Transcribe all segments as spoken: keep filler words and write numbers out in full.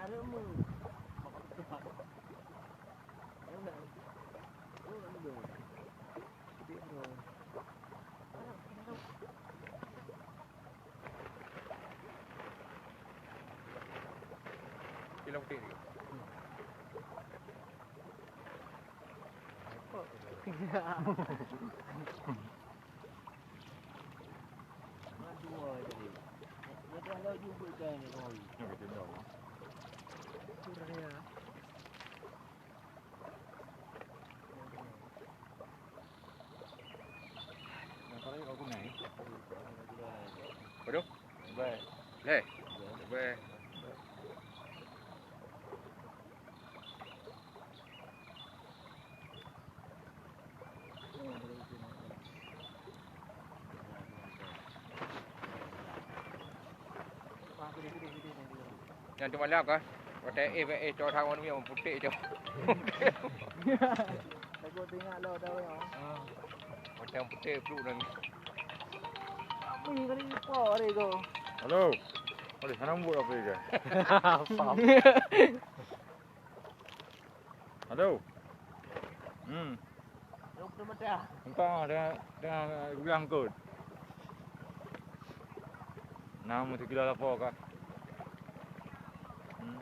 Kilang putih ni. Dua tadi. Dia dah lalu jumpa ikan ni, kau. Yang kata dia, ha? Curah ya. Yang kena. Yang kena kau guna, eh? Waduh. Baik. Leh. Baik. Nyan teuma lheueh ka. Watèe éh, éh, cok that ngon minyeuk putéh cok. Takot teuingat lom dah, ya. Watèe putéh pluek nyan. Mui kali po hari tu. Halo. Boleh, sana buat apa je? Pam. Halo. Hmm. Entah, tengah, tengah guyang kot. Nama tu kilo lapor ka. Hmm.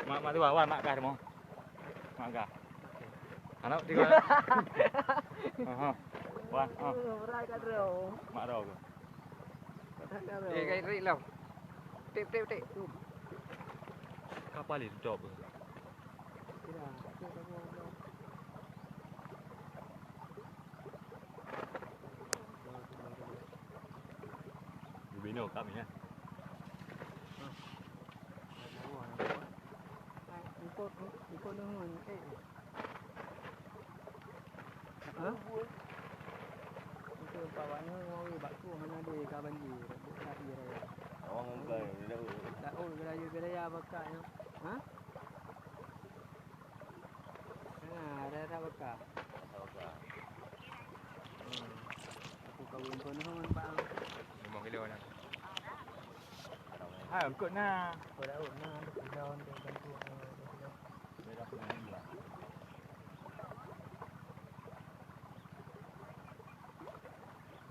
Mak, mak tu, wan, mak kah temu. Mak kah. Anak tiga. Aha. Wan, ah. Mak roh. Eh, kai rik lam. Tik, tik, tik. Kapal ni tutup. Bubino kami ya. Ikut, ikut nunggu ni. Eh. Ha? Itu bawahnya mau bak tu mana ada ikan banjir. Buk tadi raya. Awang engkai, dah. Tak oh, raya, raya bakatnya. Ha? Ha, raya tak bakar. Tak bakar. Hmm. Aku kawin pun hon, Bang. Lima kilo dah. Hai, ikut nah. Kau dah, oh, nah, ada kilo, ada bantu, ada kilo.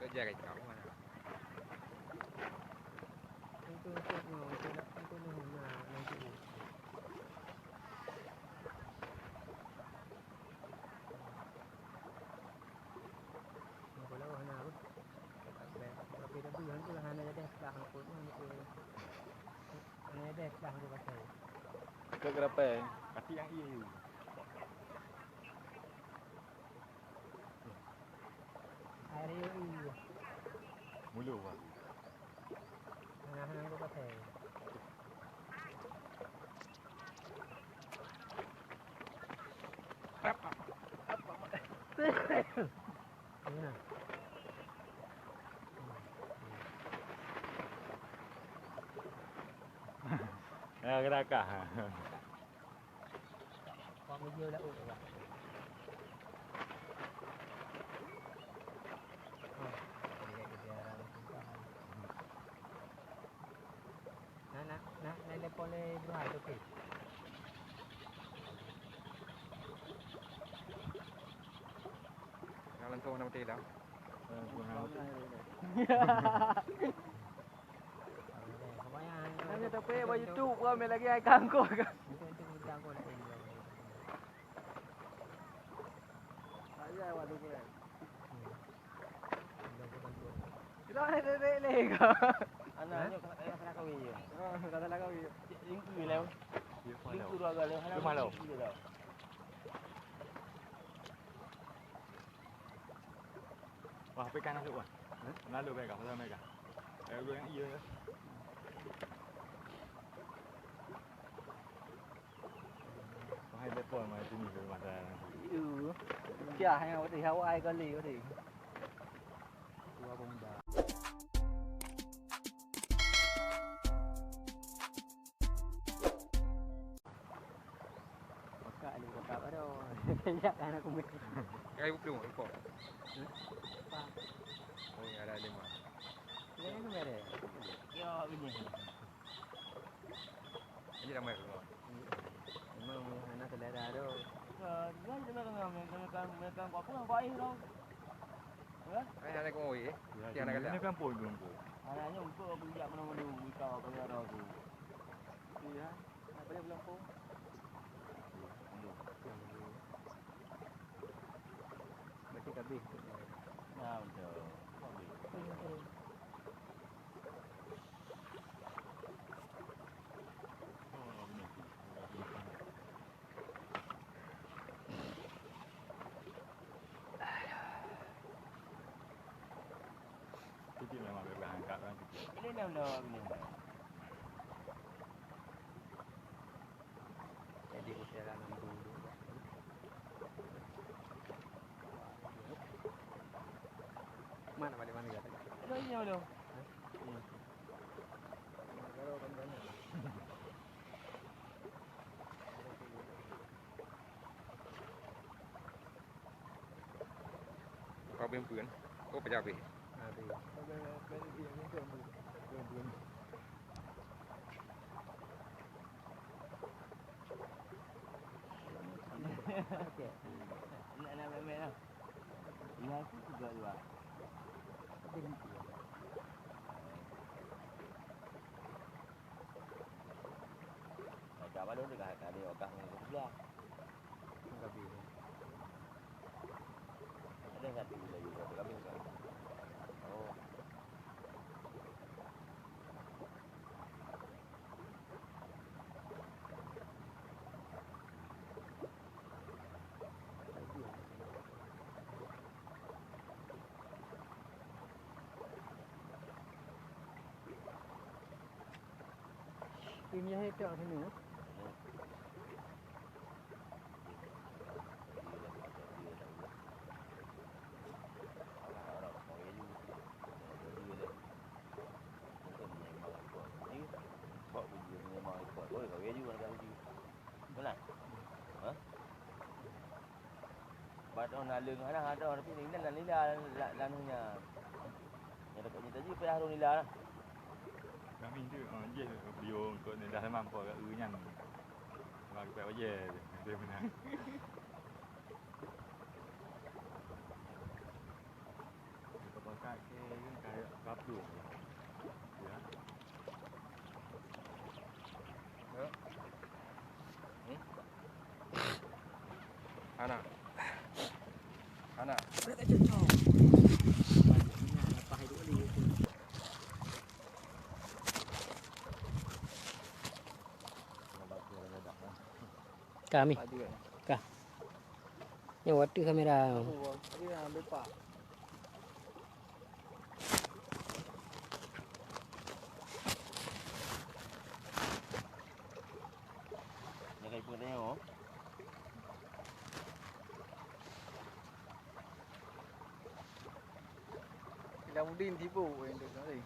Kerja kat kau mana? Itu untuk, untuk, untuk, untuk, untuk, untuk. Kalau hana apa? Tapi, tapi, tapi, hana ada dah, hana pun, hana pun. Hana ada dah, hana pakai. Ke berapa? Kaki yang iya. Air iya. Mulu, Bang. Nah, nah, aku pakai. Nah. Ya, gerakah. Pak Muji udah urut, Pak. Nah, nah, nah, nah, telepon le Ibrahim, okey. Nah, langsung nama Tela. Nanya tapi bak YouTube kau ambil lagi ai kangkung. Kita ada dek le kau. Anak nyo kena kena kawin je. Oh, kena kena kawin. Lingku le. Lingku dua kali. Hana lingku dah. Wah, P K masuk, wah. Hah? Lalu P K, pasal P K. Eh, gua yang iya ya. Wahai depan mai sini ke mata. Iya. Siah yang waktu hawa ai kali tadi. Dua bomba. Pakak ni, pakak baru. Kejap kan aku mesti. Kai bukti mau report. Hmm? Pak. Oh, ya ada lima. Ini mereka. Yo, ini. Ini ramai semua. Memang hana selera tu. Ya, dia je mereka, mereka, mereka, kau pun kau air kau. Ya? Ai hana kau oi, eh? Ya, dia hana kata. Ini kan pun dulu. Hana nyo untuk aku jak mana-mana, buka apa ya dah tu. Iya. Apa dia belum pun? Belum. Berarti habis. Nah, betul. Habis. Titik memang bebas angkat kan titik. Ini enam enam, ini enam. Jadi, hotel dalam dulu. Mana balik mana kata? Ini yang mana? Hah? Ini. Kalau kan banyak. Kau beumeung peue kan? Oh, peucabe. Aduh. Nak, nak meh-meh lah. Iya, aku juga dua. Macam mana dia kah, kah dia, kah ni, kah dia. Habis. Ada satu lagi, satu kami. Oh. Ini hai tak sana. Betul. Hah? Bak droe naleueng hana, hana droe, tapi nila, nila la-, laneuk nyan. Nyang takot nyan tadi payah droe nila lah. Kami tu, oh, jih beliau kok nila lam po kat nyan. Bak payah bajèe, dia menang. Pakai ke, kayak kapur. Ya. Hana. Hana. Kami. Kah. Nyoe watèe kamera. Lam udin tipu, eh, dek kali.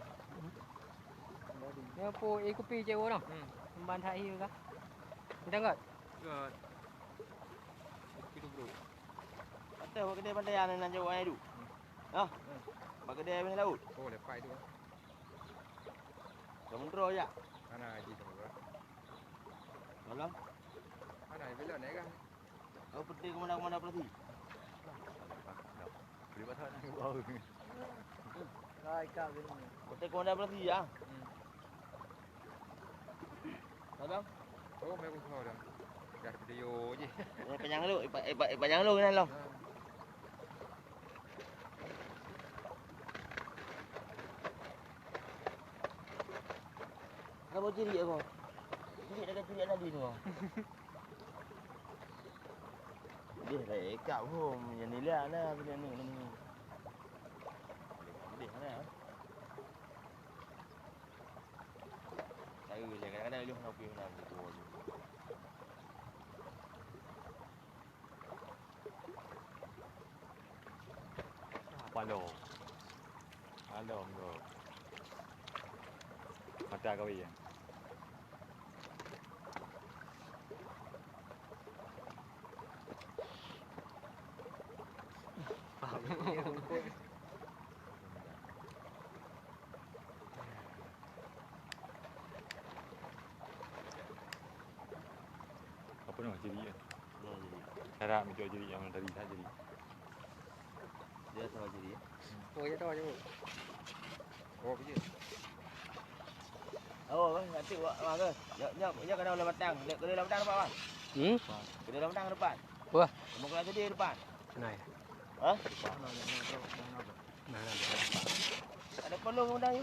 Nyoe po, eh, kupi cewek orang. Hmm. Ban that hiu kah? Entah enggak? Enggak. Kupi tu, bro. Ateuh bak keudè pantai nyan, nyan jaweueb nyan, Du. Hmm. Hah? Hmm. Bak keudè bak laôt. Oh, lepai tu. Samudra jak. Mana haji samudra? Malam. Mana bila naik kan? Oh, peuté komandan-komandan operasi. Boleh patah nak bau. Hai, kak gini. Peuté komandan operasi ya. Hmm. Abang? Oh, mai usaha dah. Dah video je. Eh, panjang lu, eh, pa-, eh, pa-, eh, panjang lu kan, Long? Ha. Kenapa ciri aku? Ciri dah ciri tadi tu. Deh, lah, ekap hom. Yang ni lah, lah, bila ni, ni. Deh, mana? Saya je, kadang-kadang dia hana payah nak buat. Palo. Palo, bro. Mata kau ya. Pun jari kan. Cara mencok jari yang tadi tak jari. Dia tahu jari. Oh, dia tahu je. Oh, kerja. Oh, kan, nanti wak, wak ke? Ya, ya, ya, kena oleh batang. Dia kena oleh batang depan, Bang. Hmm? Kena oleh batang depan. Wah. Mau kena tadi depan. Nah, ya. Hah? Nah, nah, nah. Ada perlu mudah ni.